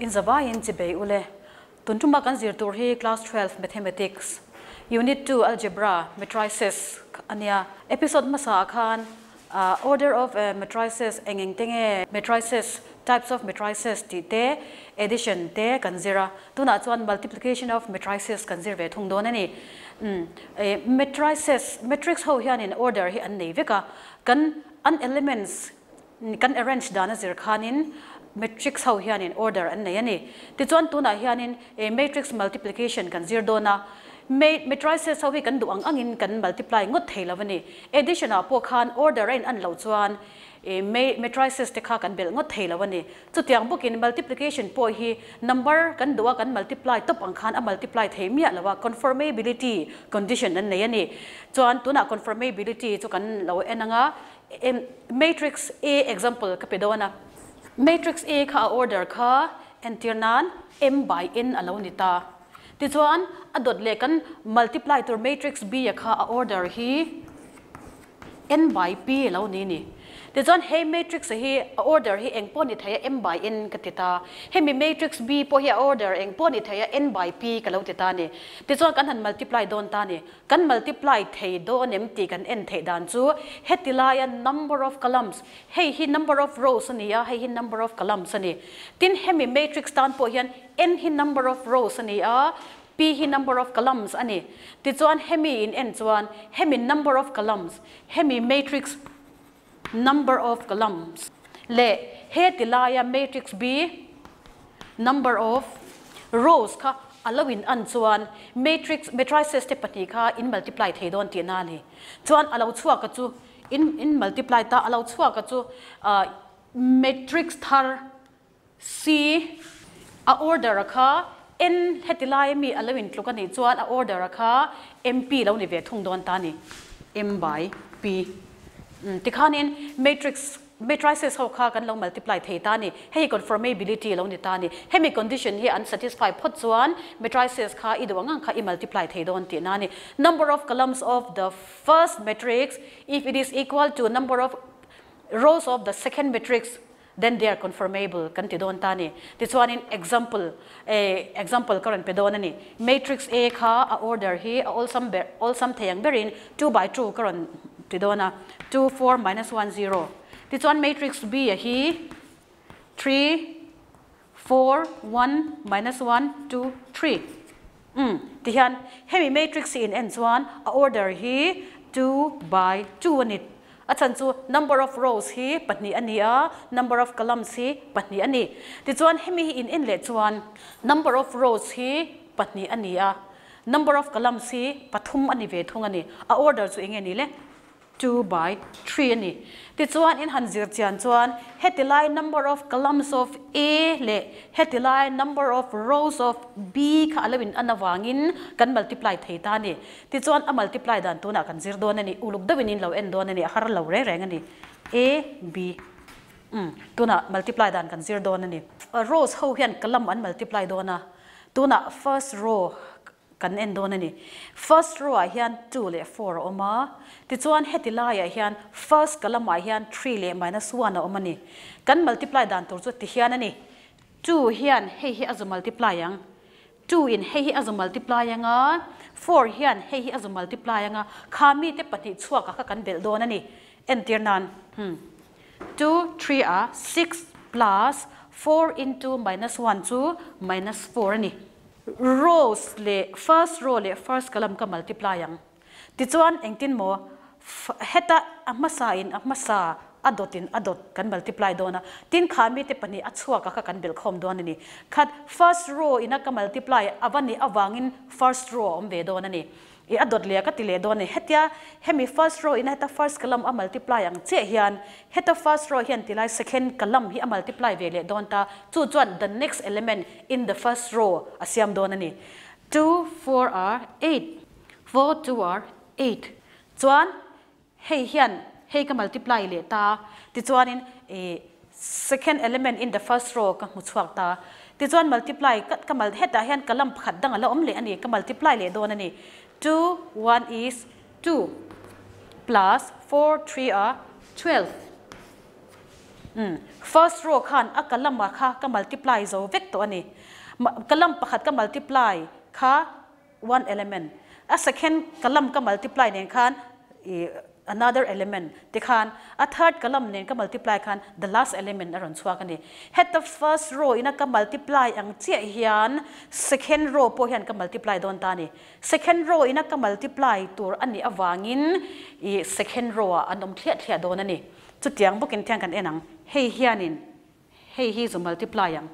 In zavaiin chibei ule. Tun tuma kan zir tur hi class 12 mathematics unit 2 algebra matrices ania. Episode hmasa ah khan order of matrices eng eng te nge matrices types of matrices tih te addition te kan zir a. Tunah chuan multiplication of matrices kan zir ve thung dawn a ni. Matrices matrix ho hianin order hi an nei vek a. Kan an elements Kan arrange dan a zir khanin matrix ho hianin order an nei a ni. Tichuan tunah hianin matrix multiplication kan zir dawn a, matrices ho hi kan duh ang angin kan multiply ngawt thei lo a ni. Addition ah pawh khan order a in an loh chuan matrices te kha kan belh ngawt thei lo a ni. Chutiang bawkin multiplication pawh hi number kan duh a kan multiply tawp ang khan a multiply thei miah lo a, conformability condition an nei a ni. Chuan tunah conformability chu kan lo en ang a, Matrix A example ka pe dawn a. Matrix A kha a order kha entir nan m by n a lo ni ta. Tichuan a dawt leh kan multiply tur matrix B a kha a order hi n by p a lo ni ni. Tichuan hei matrix a hi a order hi eng pawh ni thei a m by n ka ti ta. Hemi matrix B pawh hi a order eng pawh ni thei a n by p ka lo ti ta ni. Tichuan kan han multiply dawn ta ni. Kan multiply thei dawn em tih kan en theih dan chu heti laia number of columns, hei hi number of rows a ni a, hei hi number of columns a ni. Tin, hemi matrix tan pawh hian n hi number of rows a ni a, p hi number of columns a ni. Tichuan hemi in en chuan hemi number of columns, hemi matrix number of columns leh heti laia matrix B number of rows kha a lo in an chuan matrix matrices te pahnih kha in multiply thei dawn tihna a ni. Chuan a lo chhuak a chu in in multiply ta a lo chhuak a chu matrix thar C a order a kha N heti laia mi a lo in tluk a nih chuan a order a kha MP lo ni ve thung dawn ta a ni, M by P. Tikhanin matrix matrices ho kha kan lo multiply thei ta a ni. Hei hi conformability lo ni ta a ni. Hemi condition hi an satisfy phawt chuan matrices kha i duh ang ang kha i multiply thei dawn tihna a ni. Number of columns of the first matrix if it is equal to number of rows of the second matrix Then they are conformable kan ti dawn ta a ni. Tichuanin example, eh, example ka rawn pe dawn a ni. Matrix A kha a order hi a awlsam ber, awlsam thei ang berin 2 by 2 ka rawn ti dawn a, 2, 4, minus 1, 0. Tichuan matrix B a hi 3, 4, 1, minus 1, 2, 3. Umm, tihian hemi matrix hi in en chuan a order hi 2 by 2 a ni. A chhan chu number of rows hi pahnih a ni a, number of columns hi pahnih a ni. Tichuan hemi hi in en leh chuan number of rows hi pahnih a ni a, number of columns hi pathum a ni ve thung a ni. A order chu eng nge ni le? 2 by 3 a ni. Tichuan in han zir chian chuan heti lai number of columns of A leh heti lai number of rows of B kha a lo in an avangin kan multiply thei ta a ni. Tichuan a multiply dan tunah kan zir dawn a ni. Uluk deuhin in lo en dawn a ni, a har lo reng reng a ni. A, B. Umm, tunah multiply dan kan zir dawn a ni. Rows ho hian column an multiply dawn a, tunah first row Kan en dawn a ni. First row ah hian 2 leh 4 a awm a, tichuan heti laiah hian first column ah hian 3 leh minus 1 a awm a ni. Kan multiply dan tur chu ti hian a ni. 2 hian hei hi a zu multiply ang, 2 in hei hi a zu multiply ang a, 4 hian hei hi a zu multiply ang a, kha mite pahnih chhuak ah kha kan belh dawn a ni. Entir nan, hmm, 2, 3 ah 6 plus 4 into minus 1 chu minus 4 a ni. Rows leh first row leh first column ka multiply ang. Tichuan engtin maw heta a hmasa in a hmasa a dawt in a dawt kan multiply dawn a, tin kha mite pahnih a chhuak a kha kan belh khawm dawn a ni. Khat first row in a ka multiply a va nih avangin first row a awm ve dawn a ni. I a dawt leh a ka ti leh dawn a ni. Hetia hemi first row in a heta first column a multiply ang chiah hian heta first row hian tilai second column hi a multiply ve leh dawn ta, chu chuan the next element in the first row a siam dawn a ni. 2 4 are 8, 4 2 are 8. Chuan hei hian hei ka multiply leh ta, tichuanin i second element in the first row ka hmu chhuak ta, tichuan multiply ka ka mul hetah hian column pakhat dang a la awm leh a ni, ka multiply leh dawn a ni. 2 1 is 2 plus 4 3 are 12. First row khan a column ah kha ka multiply zo vek tawh a ni. Column pakhat ka multiply kha one element, a second column ka multiply nen khan i another element tikhan a third column nen ka multiply khan the last element a rawn chhuak a ni. Heta first row ina ka multiply ang chiah hian second row pawh hian ka multiply dawn ta a ni. Second row ina ka multiply tur a nih avangin i second row ah an awm thliah thliah dawn a ni. Chutiang bawkin thian kan en ang, hei hianin hei hi zu multiply ang,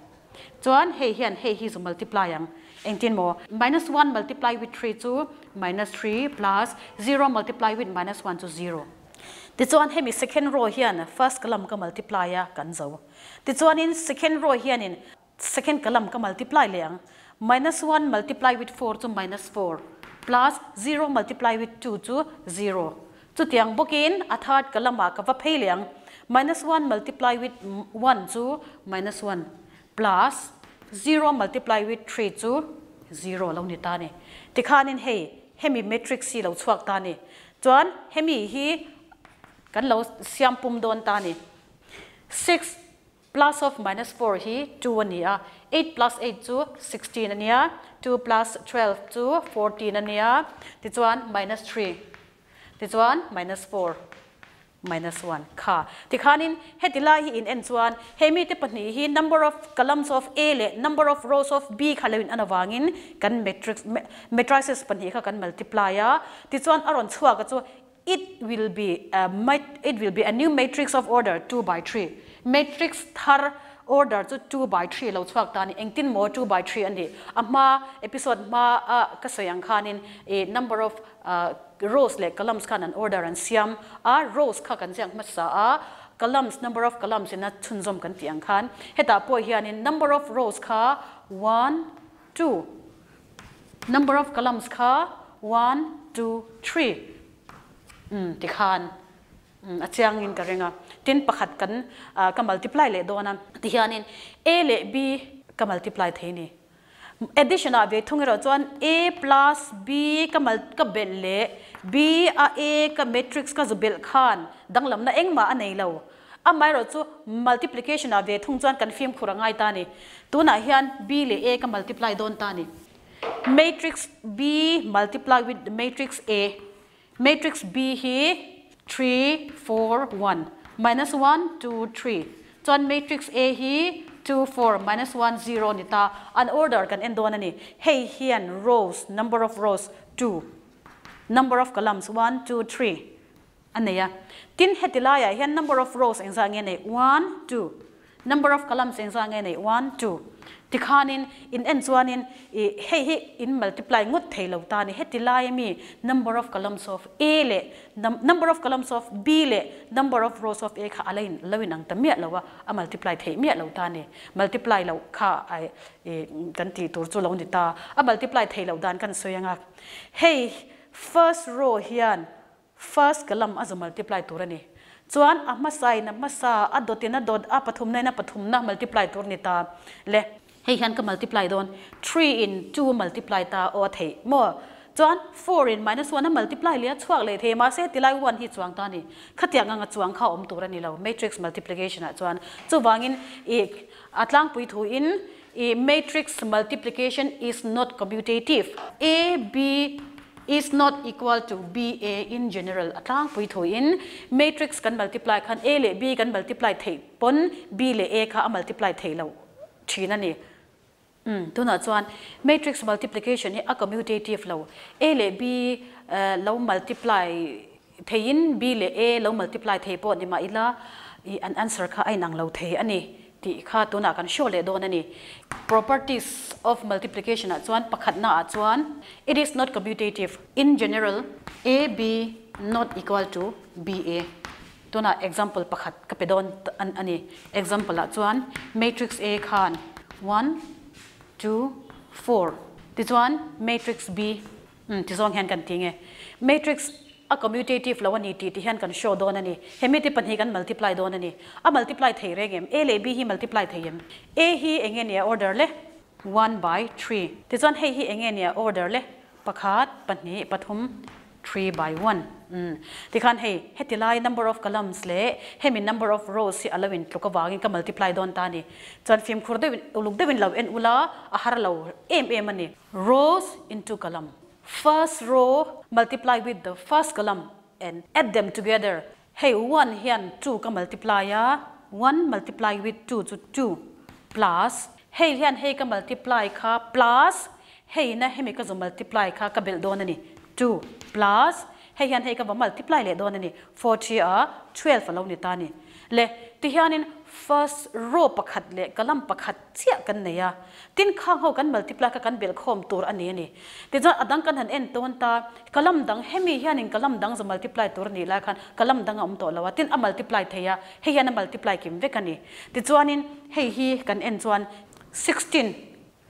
chuan hei hian hei hi zu multiply ang. Engtin maw? Minus one multiply with three chu minus three plus zero multiply with minus one chu zero. Tichuan hemi second row hian first column ka multiply a kan zo. Tichuanin second row hianin second column ka multiply leh ang. Minus one multiply with four chu minus four plus zero multiply with two chu zero. Chutiang bawkin a third column ah ka va phei leh ang. Minus one multiply with one chu minus one plus zero multiply with three chu zero lo ni ta a ni. Tikhanin hei hemi matrix hi lo chhuak ta a ni. Chuan hemi hi kan lo siam pum dawn ta a ni. Six plus of minus 4 hi 2 a ni a, 8 plus 8 chu 16 a nia, 2 plus 12 chu 14 a nia, tichuan minus 3, tichuan minus 4, minus 1 kha. Tikhanin heti lai hi in en chuan he mite pahnih hi number of columns of A leh number of rows of B kha lo in an avangin kan matrix matrices pahnih kha kan multiply a, tichuan a rawn chhuak a chu It will be a it will be a new matrix of order 2 by 3. Matrix thar order chu 2 by 3 lo chhuak ta a ni. Engtin maw 2 by 3 a nih? A hma episode hma a ka sawi ang khanin i number of rows leh columns khan an order an siam a, rows kha kan ziak hmasa a, columns number of columns ina chhunzawm kan tih ang khan hetah pawh hianin number of rows kha 1, 2, Number of columns kha 1, 2, 3 ti khan a chiangin ka ring a. Tin pakhat kan ka multiply leh dawn a. Tihianin A leh B ka multiply thei ni. Addition ah ve thung erawh chuan A plus B ka ka belh leh B a A ka matrix ka zu belh khan danglamna engmah a nei lo. Amaherawh chu multiplication ah ve thung chuan kan fimkhur a ngai ta a ni. Tunah hian B leh A ka multiply dawn ta a ni. Matrix B multiply with matrix A. Matrix B hi 3, 4, 1, minus 1, 2, 3. Chuan matrix A hi 2, 4, minus 1, 0 ni ta. An order kan en dawn a ni. Hei hian rows, number of rows, 2. Number of columns, 1, 2, 3. A nei a. Tin, heti laiah hian number of rows engzah nge nei? One, two. Number of columns engzah nge nei? One, two. Tikhanin in en chuanin i hei hi in multiply ngawt thei lo ta a ni. Heti lai ami number of columns of A leh number of columns of B leh number of rows of A kha a la in lo inang ta miah lo a, a multiply theih miah lo ta a ni. Multiply loh kha i kan tih tur chu lo ni ta. A multiply theih loh dan kan sawi ang a. Hei first row hian First column a zu multiply tur a ni. Chuan a hmasa in a hmasa, a dawt in a dawt, a pathumna in a pathumna multiply tur ni ta le. Hei hian ka multiply dawn, 3 in 2 multiply ta aw a theih maw? Chuan 4 in minus 1 a multiply leh a chhuak leh thei mahse tilai 1 hi chuang ta a ni. Khatiang anga chuang kha a awm tur a ni lo matrix multiplication ah chuan. Chuvangin i a tlangpui thu in i matrix multiplication is not commutative. A, B is not equal to B, A in general a tlangpui thu in matrix kan multiply khan A leh B kan multiply theih pawn B leh A kha a multiply theih loh thin a ni. Umm tunah chuan matrix multiplication hi a commutative lo. A leh B lo multiply theiin B leh A lo multiply thei pawh ni mah ila i an answer kha a inang lo thei a ni tih kha tunah kan hriaw leh dawn a ni. Properties of multiplication ah chuan pakhatna ah chuan it is not commutative in general A B not equal to B A tunah example pakhat ka pe dawn a ni. Example ah chuan matrix A khan 1, 2, 4 tichuan matrix B Umm ti zawng hian kan ti nge? Matrix a commutative lo a ni tih ti hian kan show dawn a ni. Hemi te pahnih kan multiply dawn a ni. A multiply thei reng em? A leh B hi multiply thei em? A hi eng nge nia order le? 1 by 3. Tichuan hei hi eng nge nia order le? Pakhat, pahnih, pathum, 3 by 1. Umm. Tikhan hei, heti lai number of columns leh hemi number of rows hi a lo intluk avangin ka multiply dawn ta a ni. Chuan fimkhur deuhin, uluk deuhin lo en ula, a har lo em em a ni. Rows into column. First row multiply with the first column and add them together. Hei one hian two ka multiply a, one multiply with two chu two plus hei hian hei ka multiply kha plus hei na hemi ka zu multiply kha ka belh dawn a ni two plus hei hian hei ka va multiply leh dawn a ni 40 a 12 a lo ni ta a ni. Le tihianin first row pakhat leh column pakhat chiah kan nei a, tin khang ho kan multiply kha kan belh khawm tur a ni a ni. Tichuan a dang kan han en tawn ta, column dang hemi hianin column dang zu multiply tur a nih lai khan column dang a awm tawh lo a, tin a multiply thei a, hei hian a multiply kim vek a ni. Tichuanin hei hi kan en chuan 16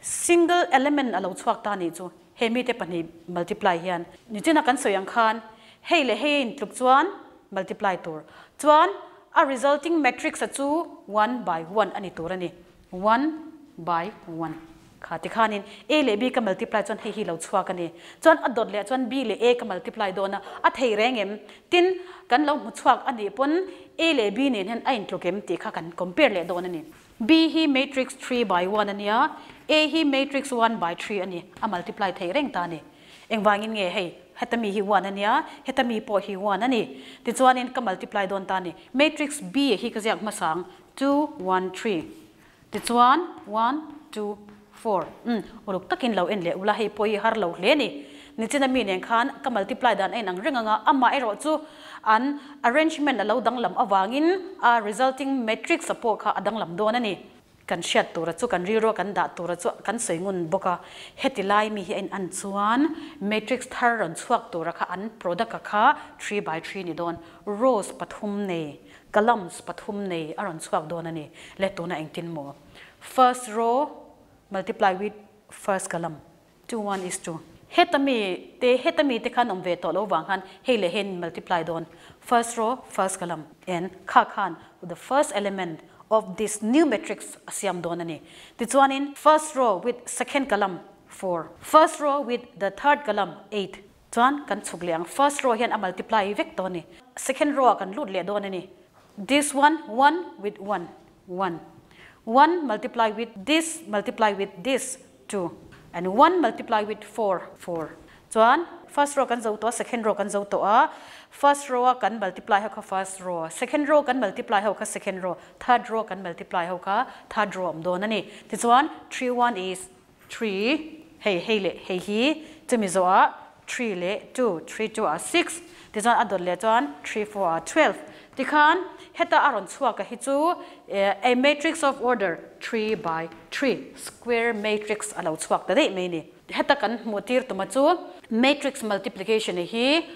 single element a lo chhuak ta a nih chu, he mite pahnih multiply hian. Nichina kan sawi ang khan hei leh hei a intluk chuan multiply tur chuan a resulting matrix a chu one by one a ni tur a ni. One by one kha tikhanin A leh B ka multiply chuan hei hi lo chhuak a ni. Chuan a dawt leh chuan B leh A ka multiply dawn a, a thei reng em? Tin, kan lo hmu chhuak a nih pawn A leh B nen hian a intluk em tih kha kan compare leh dawn a ni. B hi matrix 3 by 1 a nia, A hi matrix 1 by 3 a ni, a multiply thei reng ta a ni. Engvangin nge hei heta mi hi 1 a nia, heta mi pawh hi 1 a ni. Tichuanin ka multiply dawn ta a ni. Matrix B hi ka ziak hmasang 2 1 3. Tichuan 1 2 4. Uluk takin lo en leh ula hei pawh hi har lo hle ni. Nichina mi nen khan ka multiply dan a inang reng anga amah erawh chu an arrangement a lo danglam avangin a resulting matrix a pawh kha a danglam dawn a ni. Kan hriat tura chu kan rilru a kan dah tura chu kan sawi ngun bawk a, heti lai mi hi a in an chuan matrix thar rawn chhuak tura kha an product a kha 3 by 3 ni dawn, rows pathum nei, columns pathum nei a rawn chhuak dawn a ni. Le tuna engtin maw? First row multiply with first column, 2 1 is 2. Heta mi te, heta mi te khan awm ve tawh lo wang khan hei leh hen multiply dawn. First row, first column and kha khan the first element of this new matrix a siam dawn a ni. Tichuanin first row with second column 4, first row with the third column 8. Chuan kan chhuk leh ang, first row hian a multiply vek dawn ni. Second row ah kan lut leh dawn a ni. This one, 1 with 1, 1. 1 multiply with this multiply with this 2 and 1 multiply with 4, 4. Chuan first row kan zo to, second row kan zo to a, first row a kan multiply ho kha first row, second row kan multiply ho kha second row, third row kan multiply ho kha third row am dawn a ni. Tichuan 3 1 is 3, hei hei le hei hi chumi zo a 3 le 2, 3 2 a 6. Tichuan a dawt leh chuan 3 4 a 12. Tikhan heta a rawn chhuak a hi chu a matrix of order 3 by 3, square matrix a lo chhuak ta daih mai ni. Heta kan hmuh tir tuma chu matrix multiplication hi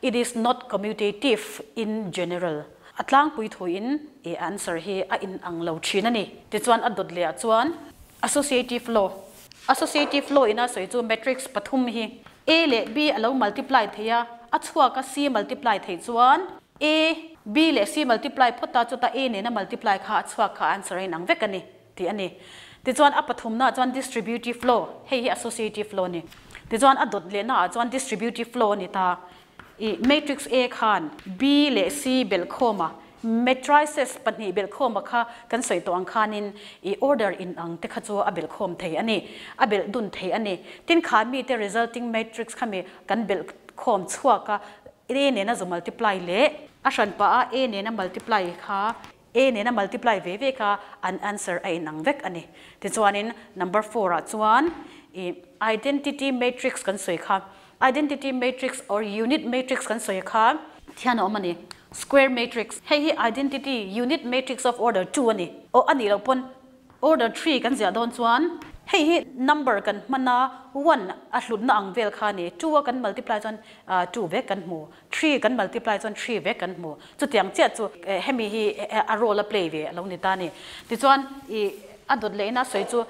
it is not commutative in general. A tlangpui thu in e answer hi a in ang lo thin a ni. Tichuan a dawt leh ah chuan associative law. Associative law ina sawi chu matrix pathum hi A leh B a lo multiply thei a, a chhuak a C multiply thei chuan A, B leh C multiply phawt ta chu ta A nena multiply kha a chhuak kha answer a inang vek a ni tih a ni. Tichuan a pathum na chuan distributive law, hei hi associative law ni. Tichuan a dawt leh na ah chuan distributive law ni ta. I matrix A khan B leh C belh khawm a, matrices pahnih belh khawm a kha kan sawi tawh ang khanin i order in ang te kha chu a belh khawm thei a ni, a belh dun thei a ni. Tin kha mi te resulting matrix kha mi kan belh khawm chhuak a A nena zu multiply leh a hran pa a A nena multiply kha A nena multiply ve ve kha an answer a inang vek a ni. Tichuanin number 4 ah chuan i identity matrix kan sawi kha, identity matrix or unit matrix kan sawi kha thian a awm a ni. Square matrix hei hi identity unit matrix of order 2 a ni. O ani lo pawn order 3 kan ziah dawn chuan hei hi number kan hmana 1 a hlutna ang vel kha ni, 2 a kan multiply chuan 2 vek kan hmu, 3 kan multiply chuan 3 vek kan hmu. Chutiang chiah chu hemi hi a role a play ve lo ni ta ni. Tichuan i a dawt leh ina sawi chu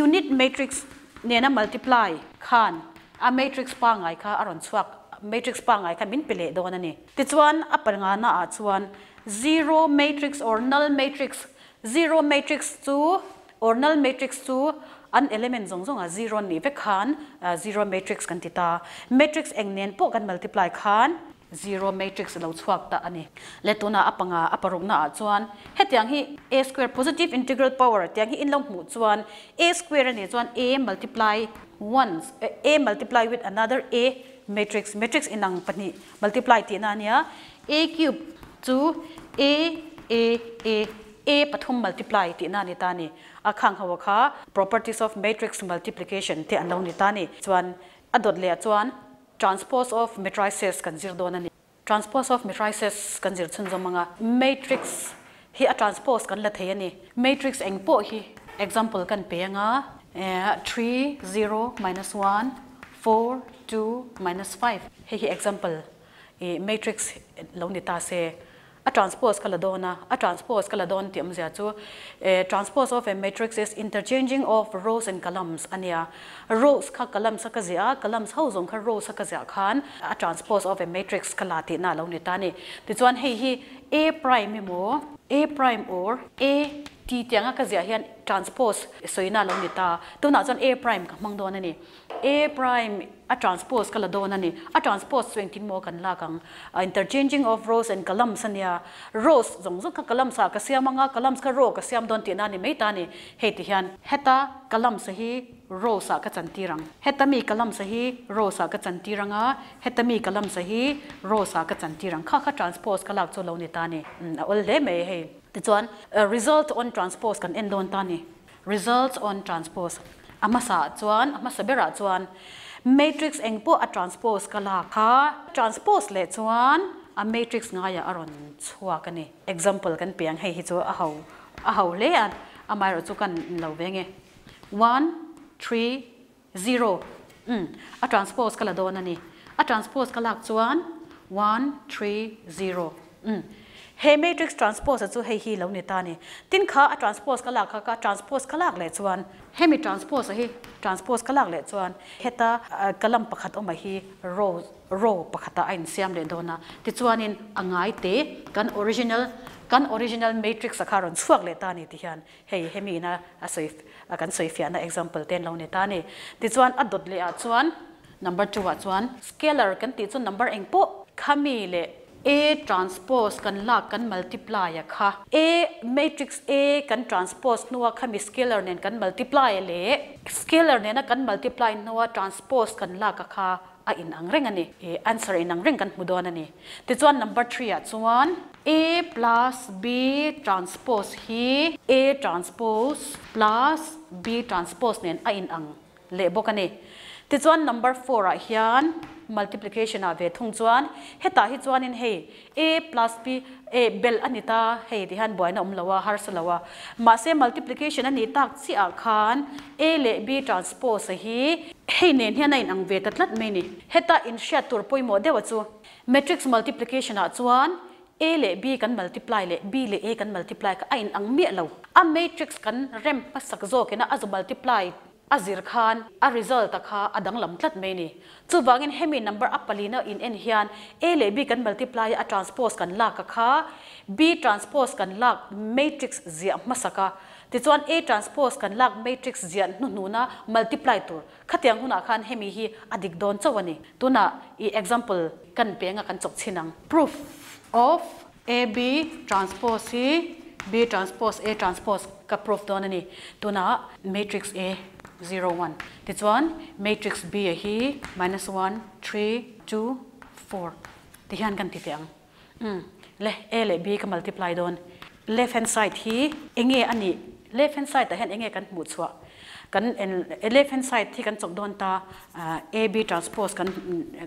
unit matrix nena multiply khan a matrix pa ngai kha a rawn chhuak, matrix pa ngai kha min pe leh dawn a ni. Tichuan a panga na ah chuan zero matrix or null matrix. Zero matrix chu or null matrix chu an element zawng zawng a zero ni vek khan zero matrix kan ti ta. Matrix eng nen pawh kan multiply khan Zero matrix a lo chhuak ta a ni. Le tunah a panga a parukna ah chuan hetiang hi a square positive integral power tiang hi in lo hmuh chuan a square a nih chuan a multiply once a multiply with another a matrix matrix inang pahnih multiply tihna a nia a cube chu a a a a pathum multiply tihna a ni ta a ni. A khang ho kha properties of matrix multiplication te an lo ni ta a ni. Chuan a dawt leh ah chuan Transpose of matrices kan zir dawn a ni. Transpose of matrices kan zir chhunzawm ang a, matrix hi a transpose kan la thei a ni. Matrix eng pawh hi example kan pe ang a, 3, 0, minus 1, 4, 2, minus 5 hei hi example i matrix lo ni ta se. A transpose ka la dawn a, a transpose ka la dawn tih awmzia chu transpose of a matrix is interchanging of rows and columns a nia. Rows kha columns a ka ziah a, columns ho zawng kha rows a ka ziah khan a transpose of a matrix ka la tihna a lo ni ta a ni. Tichuan hei hi A prime emaw A prime or A ti tianga ka ziah hian transpose sawina a lo ni ta. Tunah chuan A prime ka hmang dawn a ni. A prime a transpose ka la dawn a ni. A transpose chu engtin maw kan lak ang? Interchanging of rows and columns a nia. Rows zawng zawng kha columns ah ka siam ang a, columns kha row ka siam dawn tihna a ni mai ta a ni. Hei ti hian heta columns hi rows ah ka chantir ang. Heta mi columns hi rows ah ka chantir ang a, heta mi columns hi rows ah ka chantir ang. Kha kha transpose ka lak chu lo ni ta a ni. A awl hle mai hei. Tichuan result on transpose kan en dawn ta a ni. Results on transpose A hmasa ah chuan, a hmasa berah chuan matrix eng pawh a transpose ka lak kha transpose leh chuan a matrix ngaiah a rawn chhuak a ni. Example kan pe ang, hei hi chu a ho a ho hle a, amaherawhchu kan lo ve nge. One, three, zero umm a transpose ka la dawn a ni. A transpose ka lak chuan one, three, zero umm he matrix transpose a chu hei hi lo ni ta a ni. Tin kha a transpose ka lak kha ka transpose ka lak leh chuan hemi transpose a hi transpose ka lak leh chuan heta column pakhat awm a hi row row pakhatah a insiam leh dawn a, tichuanin a ngai te kan original kan original matrix a kha rawn chhuak leh ta a ni ti hian Hei hemi ina a sawi a kan sawi fiahna example te an lo ni ta a ni. Tichuan a dawt leh ah chuan number 2 ah chuan scalar kan tih chu number eng pawh khami leh A transpose kan lak kan multiply a kha. A matrix A kan transpose hnua khami scalar nen kan multiply a leh scalar nena kan multiply hnua transpose kan lak a kha a in ang reng a ni. I answer in ang reng kan hmu dawn a ni. Tichuan number 3 ah chuan A plus B transpose hi A transpose plus B transpose nen a in ang leh bawk a ni. Tichuan number 4 ah hian multiplication ah ve thung chuan hetah hi chuanin hei A plus B eh belh a ni ta hei ti hian buaina awm lo a harsa lo a. Mahse multiplication a nih tak chiah ah khan A leh B transpose hi hei nen hian a inang ve ta tlat mai ni. Heta inhriat tur pawimawh deuh a chu matrix multiplication ah chuan A leh B kan multiply leh B leh A kan multiply kha a inang miah lo. A matrix kan rem hmasak zawkin a a zu multiply a zir khan a result a kha a danglam tlat mai ni. Chuvangin hemi number a palina in en hian A leh B kan multiply a transpose kan lak a kha B transpose kan lak matrix ziah hmasak a tichuan A transpose kan lak matrix ziah hnuhnuna multiply tur khatiang hunah khan hemi hi a dik dawn chauh a ni. Tunah i example kan peng a kan chawk chhin ang. Proof of A B transpose hi B transpose A transpose ka proof dawn a ni. Tunah matrix A 0 1 tichuan matrix B a hi minus 1 3 2 4 ti hian kan ti teh ang. Umm le A leh B ka multiply dawn. Left hand side hi enge a nih? Left hand side ah hian enge kan hmuh chhuah? Kan en left hand side hi kan chawk dawn ta A B transpose kan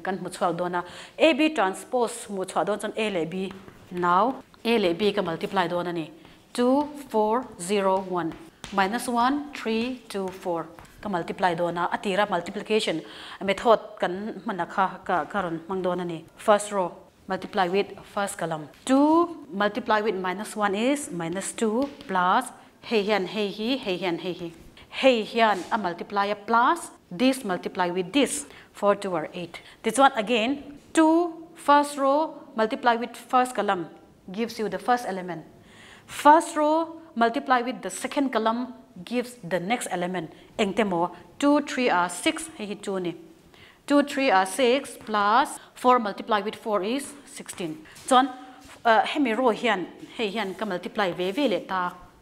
kan hmu chhuak dawn a. A B transpose hmuh chhuah dawn chuan A leh B now A leh B ka multiply dawn a ni. 2 4 0 1 minus 1 3 2 4 ka multiply dawn a. A tira multiplication method kan hman a kha ka ka rawn hmang dawn a ni. First row multiply with first column. 2 multiply with minus 1 is minus 2 plus hei hian hei hi hei hian hei hi. Hei hian a multiply a plus this multiply with this 4 2 are 8. Tichuan again 2 first row multiply with first column gives you the first element. First row multiply with the second column gives the next element. Engte maw 2 3 are 6 hei hi 2 ni. 2 3 are 6 plus 4 multiply with 4 is 16. Chuan hemi row hian hei hian ka multiply ve ve leh ta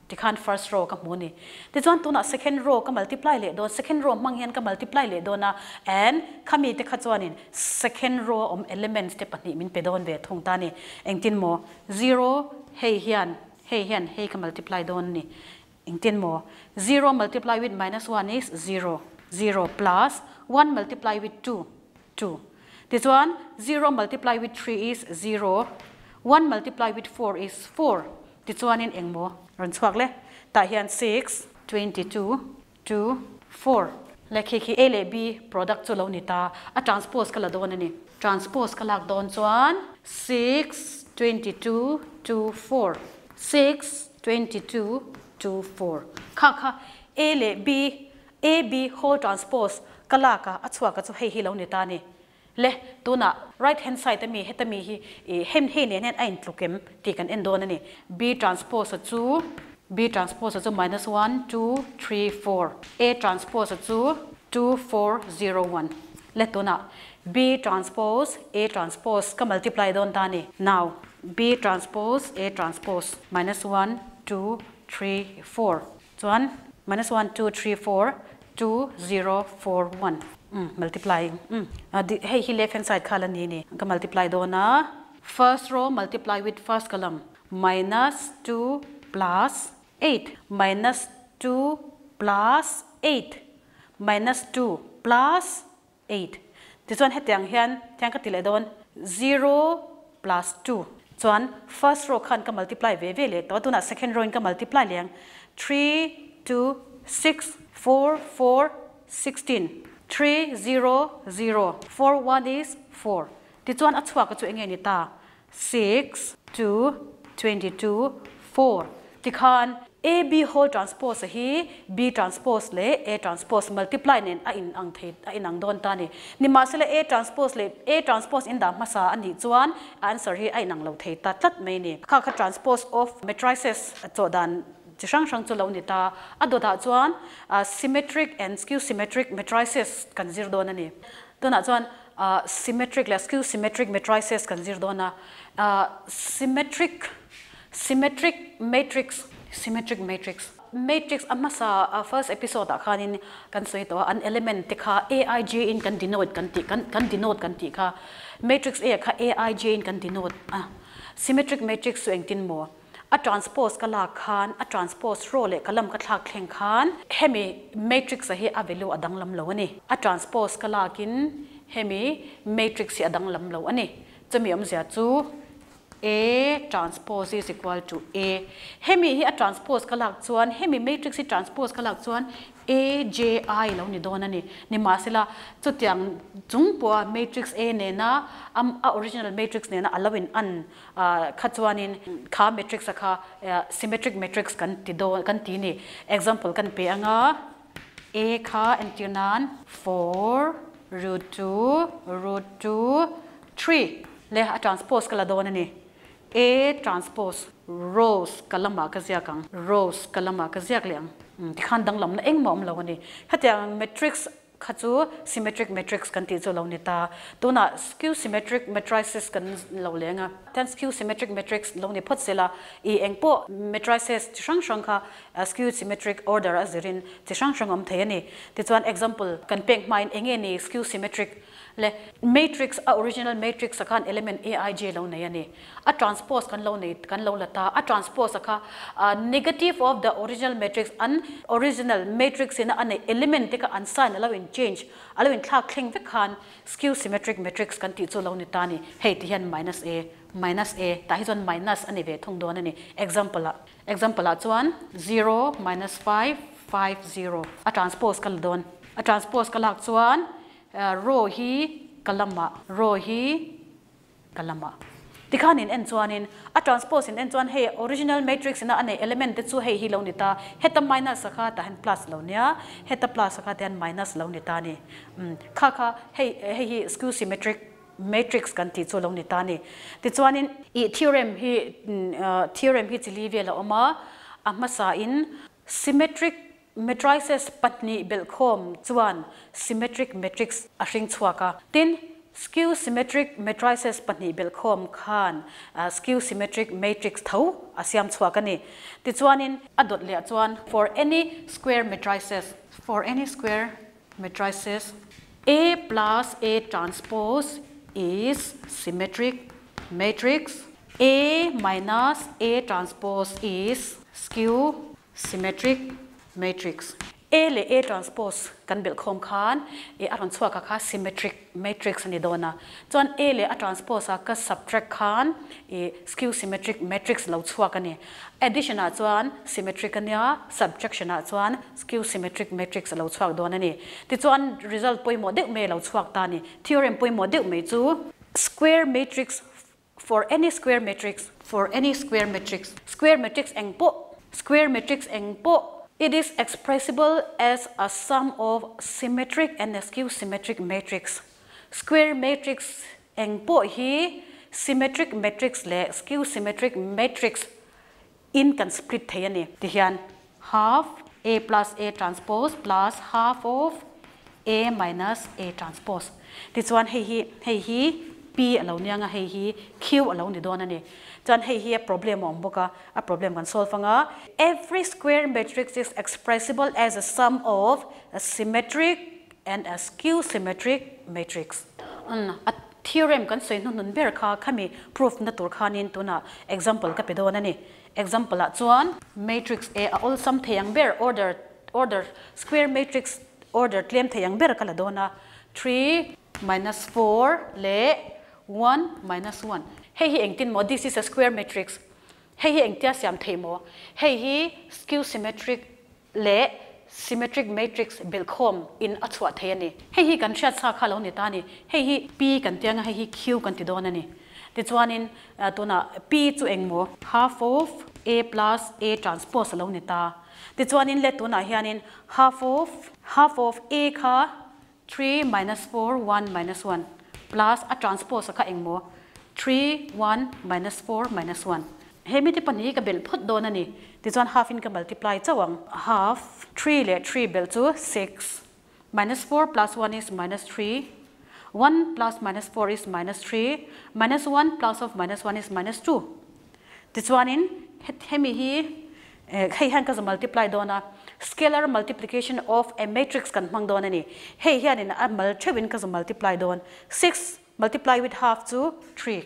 tikhan first row ka hmu a ni. Tichuan tunah second row ka multiply leh dawn, second row hmang hian ka multiply leh dawn a and khami te kha chuanin second row a awm elements te pahnih min pe dawn ve thung ta a ni. Engtin maw? Zero hei hian hei hian hei ka multiply dawn a ni. Engtin maw? Zero multiply with minus one is zero, zero plus one multiply with two, two. Tichuan zero multiply with three is zero, one multiply with four is four. Tichuanin eng maw rawn chhuak le? Tah hian six, 22, two, four. Le khi khi A leh B product chu lo ni ta, a transpose ka la dawn a ni. Transpose ka lak dawn chuan six, 22, two, four, six, 22, two, four. Kha kha A leh B, A B whole transpose ka lak a, a chhuak a chu hei hi lo ni ta a ni. Le, tunah right hand side a mi heta mi hi ih hem hei nen hian a intluk em tih kan en dawn a ni. B transpose a chu B transpose a chu minus one, two, three, four. A transpose a chu two, four, zero, one. Le, tunah B transpose A transpose ka multiply dawn ta a ni. Now, B transpose A transpose minus one, two, three, four. Chuan minus one two three four two zero four one umm multiplying umm hei hi left hand side kha la ni ni ka multiply dawn a first row multiply with first column minus two plus eight minus two plus eight minus two plus eight tichuan hetiang hian tiang ka ti leh dawn zero plus two chuan first row khan ka multiply ve ve leh tawh a tunah second row in ka multiply leh ang three two six four four 16 three zero zero four one is four tichuan a chhuak a chu enge ni ta 6 2 22 4 Tikhan A B whole transpose a hi B transpose leh A transpose multiply nen a in ang thei a inang dawn ta a ni. Nimahsela A transpose leh A transpose in dah hmasa a nih chuan a answer hi a inang lo thei ta tlat mai a ni. Kha kha transpose of matrices chawh dan chi hrang hrang chu lo ni ta. A dawtah chuan symmetric and skew symmetric matrices kan zir dawn a ni. Tunah chuan symmetric leh skew symmetric matrices kan zir dawn a. Symmetric symmetric matrix symmetric matrix matrix a hmasa first episode ah khanin kan sawi tawh a an element te kha a i j in kan denote kan tih kan kan denote kan tih kha matrix A kha a i j in kan denote a symmetric matrix chu engtin maw A transpose ka lak khan a transpose row leh column ka thlak thleng khan hemi matrix a hi a value a danglam lo a ni. A transpose ka lakin hemi matrix hi a danglam lo a ni. Chumi awmzia chu A transpose is equal to A. Hemi hi a transpose ka lak chuan hemi matrix hi transpose ka lak chuan A J I lo ni dawn a ni. Nimahsela, chutiang chung pawha matrix A nena a original matrix nena a lo in an kha chuanin kha matrix a kha symmetric matrix kan ti dawn kan ti ni. Example kan pe anga A kha entir nan 4 root 2 root 2 3 leh a transpose ka la dawn a ni. A transpose rows ka lamah ka ziak ang rows ka lamah ka ziak leh ang tikhan danglamna engmah awm lo a ni. Hetiang matrix Kha chu symmetric matrix kan tih chu lo ni ta. Tunah skew symmetric matrices kan lo leng a. Tian skew symmetric matrix lo ni phawt sela, i eng pawh matrices chi hrang hrang kha skew symmetric order a zirin chi hrang hrang awm thei a ni. Tichuan example kan pek hmain eng nge ni skew symmetric le matrix a original matrix a khan element a i j lo nei a ni. A transpose kan lo nei kan lo la ta. A transpose a kha negative of the original matrix an original matrix ina a neih element te kha an sign a lo in change a lo in thlak thleng vek khan skew symmetric matrix kan tih chu lo ni ta a ni. Hei ti hian minus a minus a tah hi chuan minus a ni ve thung dawn a ni. Example ah example ah chuan zero minus five five zero a transpose ka la dawn. A transpose ka lak chuan row hi ka lamah row hi Ka lamah tikhan in en chuanin a transpose in en chuan hei original matrix ina a neih element te chu hei hi lo ni ta, heta minus a kha tah hian plus lo nia, heta plus a kha tah hian minus lo ni ta a ni. Umm kha kha hei hei hi skew symmetric matrix kan tih chu lo ni ta a ni. Tichuanin ih theorem hi theorem hi chi li vel a awm a, a hmasa in symmetric. Matrices pahnih belhkhawm chuan symmetric matrix a hring chhuak a. Tin, skew symmetric matrices pahnih belhkhawm khan skew symmetric matrix tho a siam chhuak a ni. Tichuanin a dawt leh chuan for any square matrices, for any square matrices A plus A transpose is symmetric matrix, A minus A transpose is skew symmetric matrix. A leh A transpose kan belh khawm khan e a rawn chhuak a kha symmetric matrix a ni dawn a. Chuan A leh A transpose a ka subtract khan e skew symmetric matrix lo chhuak a ni. Addition ah chuan symmetric a nia, subtraction ah chuan skew symmetric matrix a lo chhuak dawn a ni. Tichuan result pawimawh deuh mai a lo chhuak ta a ni. Theorem pawimawh deuh mai chu square matrix For any square matrix, for any square matrix, square matrix eng pawh, square matrix eng pawh, it is expressible as a sum of symmetric and a skew symmetric matrix. Square matrix eng pawh hi symmetric matrix leh skew symmetric matrix in kan split thei a ni. Tihian half A plus A transpose plus half of A minus A transpose. Tichuan hei hi hei hi P a lo nia nga hei hi Q a lo ni dawn a ni. Chuan hei hi a problem a awm bawk a, a problem kan solve anga. Every square matrix is expressible as a sum of a symmetric and a skew symmetric matrix. A theorem kan sawi hnuhnun ber kha khami proof na tur khanin tunah example ka pe dawn a ni. Example ah chuan matrix A a awlsam thei ang ber order order square matrix order tlem thei ang ber ka la dawn a, 3 minus 4 leh 1 minus 1. Hei hi engtin maw this is a square matrix. Hei hi engtia siam thei maw? Hei hi skew symmetric leh symmetric matrix belhkhawm in a chhuah thei a ni. Hei hi kan hriat sa kha lo ni ta a ni. Hei hi P kan ti anga hei hi Q kan ti dawn a ni. Tichuanin tunah P chu eng maw? Half of A plus A transpose a lo ni ta. Tichuanin le tunah hianin half of half of A kha 3 minus 4 1 minus 1 plus a transpose a kha eng maw? 3 1 minus 4 minus 1. He mite pahnih hi ka belh phawt dawn a ni. Tichuan half in ka multiply chauh ang. Half 3 leh 3 belh chu 6 minus 4 plus 1 is minus 3, 1 plus minus 4 is minus 3, minus 1 plus of minus 1 is minus 2. Tichuanin hemi hi hei hian ka za multiply dawn a, scalar multiplication of a matrix kan hmang dawn a ni. Hei hianin a mal theuhin ka za multiply dawn. 6 multiply with half chu 3,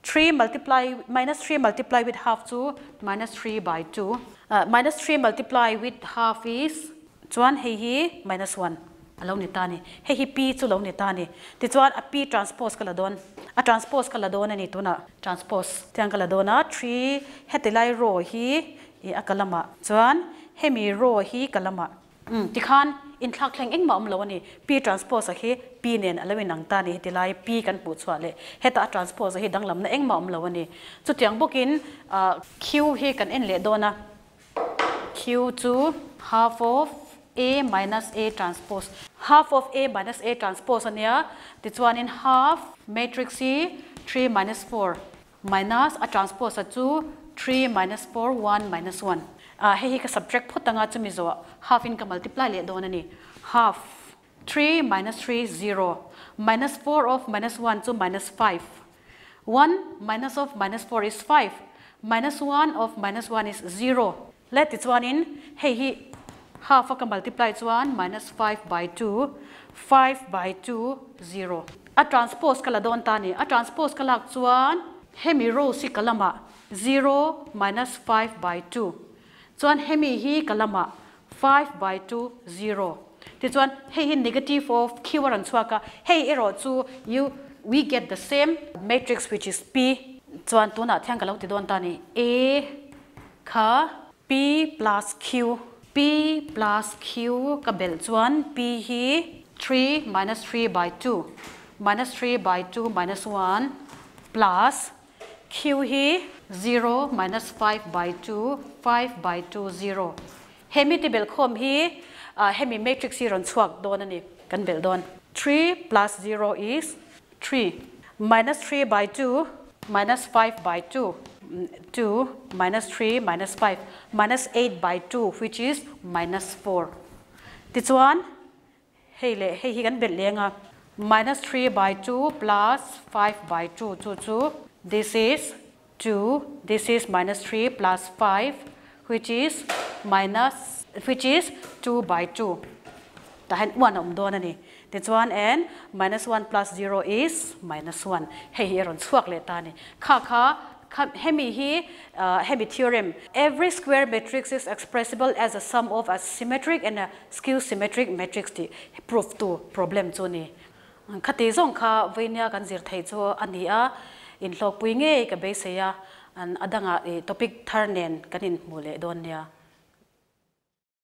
3 multiply minus 3 multiply with half chu minus 3 by 2, minus 3 multiply with half is Chuan hei hi minus 1 a lo ni ta a ni. Hei hi P chu lo ni ta a ni. Tichuan a P transpose ka la dawn. A transpose ka la dawn a ni tunah. Transpose tiang ka la dawn a. 3 heti lai row hi i a ka lamah. Chuan hemi row hi ka lamah. Umm tikhan inthlak thleng engmah awm lo a ni. P transpose a hi P nen a lo inang ta a ni. Heti lai P kan hmuh chhuah leh heta a transpose a hi danglamna engmah awm lo a ni. Chutiang bawkin Q hi kan en leh dawn a. Q chu half of A minus A transpose, half of A minus A transpose a nia, tichuanin half matrix hi 3 minus 4 minus a transpose a chu 3 minus 4 1 minus 1. Ah hei hi ka subtract phawt anga chumi zawh half in ka multiply leh dawn a ni. Half 3 minus 3 0 minus 4 of minus 1 chu minus 5 1 minus of minus 4 is 5 minus 1 of minus 1 is 0. Le tichuanin hei hi half a ka multiply chuan minus 5 by 2, 5 by 2, 0. A transpose ka la dawn ta a ni. A transpose ka lak chuan hemi rows hi ka lamah 0 minus 5 by 2 chuan hemi hi ka lamah 5 by 2, 0. Tichuan hei hi negative of Q a rawn chhuak a, hei erawh chu you we get the same matrix which is P. Chuan tunah thian ka lo ti dawn ta a ni, A kha P plus Q, P plus Q ka belh chuan P hi 3 minus 3 by 2 minus 3 by 2 minus 1 plus Q hi 0 minus 5 by 2 5 by 2 0. Hemi ti belh khawm hi hemi matrix hi rawn chhuak dawn a ni, kan belh dawn. 3 plus 0 is 3 minus 3 by 2 minus 5 by 2. 2 minus 3 minus 5 minus 8 by 2, which is minus 4. Tichuan hei leh hei hi kan belh leng a, minus 3 by 2 plus 5 by 2, chu chu this is 2, this is minus 3 plus 5, which is minus, which is 2 by 2. Tahan 1 awm dawn a ni. Tichuan and minus 1 plus 0 is minus 1. Hei hi a rawn chhuak leh ta a ni. Kha kha kha hemi hi hemi theorem, every square matrix is expressible as a sum of a symmetric and a skew symmetric matrix tih proof tu problem chu a ni. Khati zawng kha veinia kan zir thei chu a ni a, inhlawkpui ngei ka beisei a, a dangah topic thar nen kan inhmuh leh dawn nia.